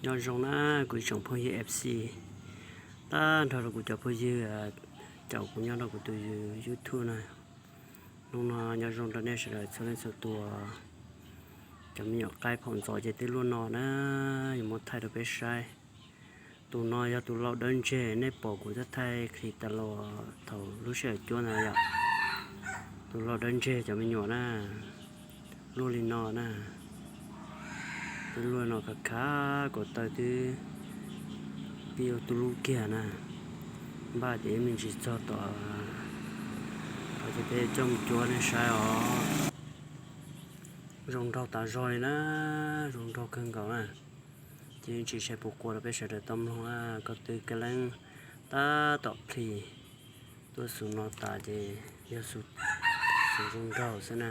Nyob zoo na kuv ib tsoom phooj ywg F C, tag nrho rau kuv cov phooj ywg caum kuv nyob rau kuv tus YouTube na. Hnub no nyob zoo rau nej sawv daws txhua leej txhua tus. Cov me nyuam qaib phaum ntxov ces twb luaj no na, yuav muab thaij rau peb saib. Tus no yog tus lau dawb ntseg, nej pom kuv twb thaij clip tas los thaum lub sij hawm cuab ntawd yom. Tus lau dawb ntseg cov me nyuam na, luaj li no na. Twb luaj no khav khav, ko taw twb pib ua tu lub kiag na. Npaj tias ib me ntsis txog tom, ces peb coj mus cuab nej saib os. Zoo nraug tas zog li na, zoo nraug kawg nkaus na. Ces tsis saib puas qua rau peb sawv daws tau mloog na, ko tw ka leeb tab tom plhis tuaj xus no tas ces yog xus zoo nraug xwb na.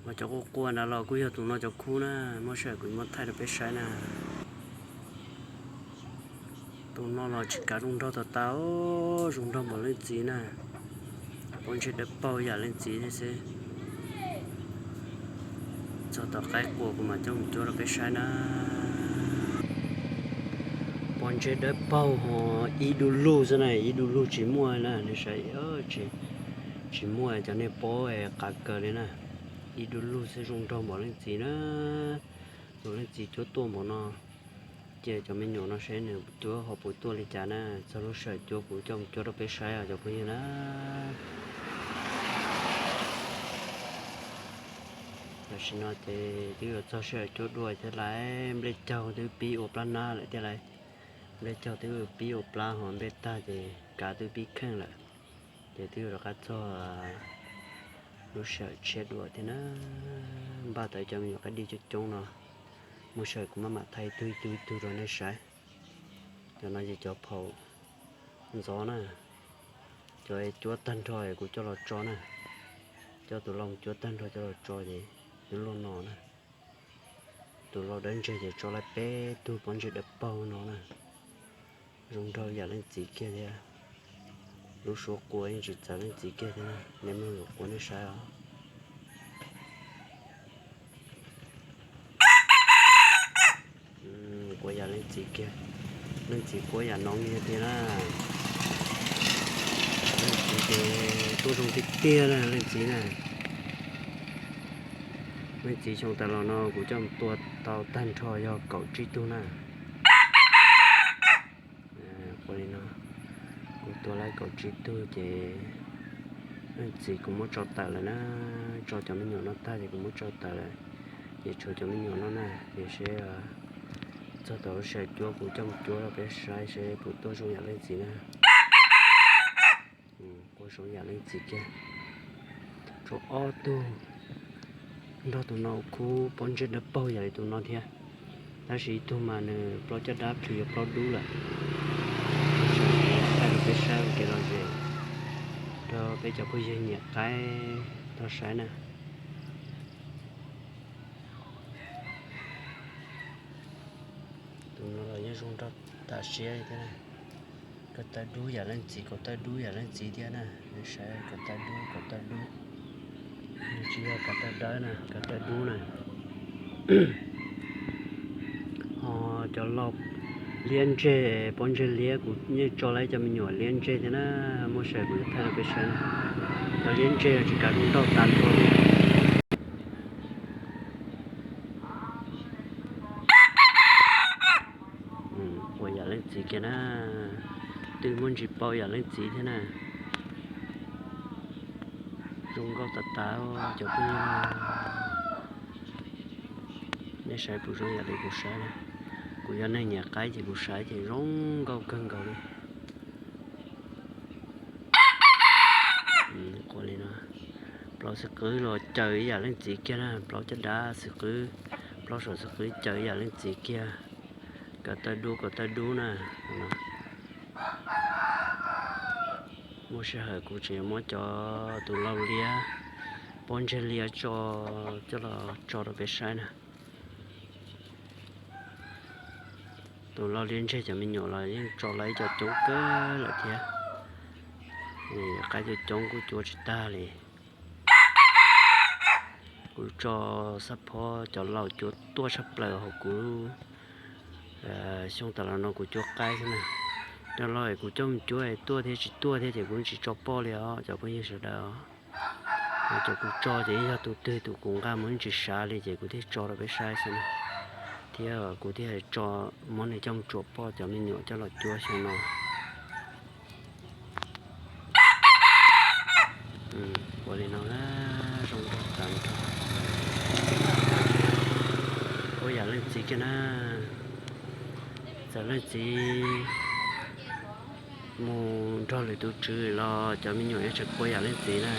Ho cov quaj quaj ntawd los kuj yog tus no cov khub na, muaj sij hawm kuv muab thaij rau peb saib na. Tus no los tsis kav zoo nraug tas tas, zoo nraug npaum leej txiv na. Pob ntseg dawb paug yam leej txiv thiab xwb. Txog tom qaib qua kuv mam coj mus cuab rau peb saib na. Pob ntseg dawb paug ho ib du lug xwb na, ib du lug tsis muaj na, nej saib, tsis muaj cov niag pob qav kaws li na. Ib du lug xwb zoo nraug npaum leej txiv na. Tus leej txiv cuab tuaj npaum no, cia cov me nyuam no saib nws cuab ho puas tuaj li cas na. Txog lub sij hawm cuab kuv coj mus cuab rau peb saib os cov phooj ywg na. Tam sim no ces twb yuav txog sij hawm cuab dua thiab lauj, nplej caug twb pib ua plab nab lawm thiab lauj. Nplej caug twb pib ua plab ho nplej tag ces kav twb pib kheej lawm. Ces twb yuav rov qab txog lub sij hawm tshiab dua thiab na. Npaj tau cov me nyuam qaib dib coob coob no, muaj sij hawm kuv maj mam thaij ib tug ib tug ib tug rau nej saib. Cov no ces cov phaum ntxov na, cov cuab tag nrho kuv coj los tso na, coj tus lau cuab tag nrho coj los tso ces twb luaj no na. Tus lau dawb ntseg ces tso laib peb tug pob ntseg dawb paug no na. Zoo nraug yam leej txiv kiag thiab. Lub suab qua yeej tsis txawv leej txiv kiag thiab, nej mloog yuav qua nej saib os. Qua yam leej txiv kiag, leej txiv qua yam no kiag tiag na. Leej txiv ces tuaj zoo tiag tiag na leej txiv na. Leej txiv xyoo tas los no kuv coj tua tau tag nrho yog kaum tsib tug na. Ua li no, kuv tua laib kaum tsib tug ces leej txiv kuv muab tso tawm lawm na. Tso cov me nyuam no tag ces kuv muab tso tawm lawm, ces tshuav cov me nyuam no na. Ces seb txog tau lub sij hawm cuab kuv coj mus cuab rau peb saib seb puas tuaj zoo yam leej txiv na. Qua zoo yam leej txiv kiag. Tshuav ob tug nrog tus no khub pob ntseg dawb paug yam li tus no thiab, tab sis ib tug mas nws plaub caj dab plhws yuav plaub dub lawm. Thaij rau peb saib ua kev lom zem rau peb cov phooj ywg nyiam qaib tau saib na. Tus no los yeej zoo nraug tas siab li thiab na. Ko taw dub yam leej txiv, ko taw dub yam leej txiv thiab na. Saib ko taw dub, ko taw dub, nws tsis yog ko taw dawb na, ko taw dub na. Ho cov laus liab ntseg, pob ntseg liab, kuv yeej tso laib cov me nyuam liab ntseg thiab na. Muaj sij hawm kuv yuav thaij rau peb saib na. Cov liab ntseg tsis kav zoo nraug tas nrho li. Ua yam leej txiv kiag na, twb muaj ntsis paub yam leej txiv thiab na. Zoo nkauj tas tas cov phooj ywg. Nej saib puas zoo yam li kuv saib na. Kuv yog neeg nyiam qaib ces kuv saib ces zoo nkauj kawg nkaus li. Ua li no, plaub xib qwb los caws ib yam leej txiv kiag na, plaub caj dab xib qwb, plaub saum xib qwb caws ib yam leej txiv kiag. Kav taw dub, kav taw dub na. Muaj sij hawm kuv tseem yuav muab cov tus laus liab, pob ntseg liab tso, coj los tso rau peb saib na. Tus laus liab ntseg cov me nyuam los yeej tso laib cov coob kawg lawm thiab. Qaib coob coob kuj cuab tsis tag li. Kuv tso xab phob cov laus cuab tuaj tshaj plaws hauv kuv Xyoo tas los no kuv cuab qaib xwb na. Cov loj es kuv coj mus cuab es tuaj thiab tsis tuaj thiab ces kuv tsis tso poj li os cov phooj ywg sawv daws. Cov kuv tso ces yog tus twg tus kuv nqa mus tsis sav li ces kuv thiaj tso rau peb saib xwb na. Thiab kuv thiaj tso muab nws coj mus tsuam poj cov me nyuam coj los cuab xyoo no. Ua li no na, zoo nraug tas nrho. Quaj yam leej txiv kiag na. Txawm leej txiv mus nrog lwm tus tswv los cov me nyuam yuav tseem quaj yam leej txiv na.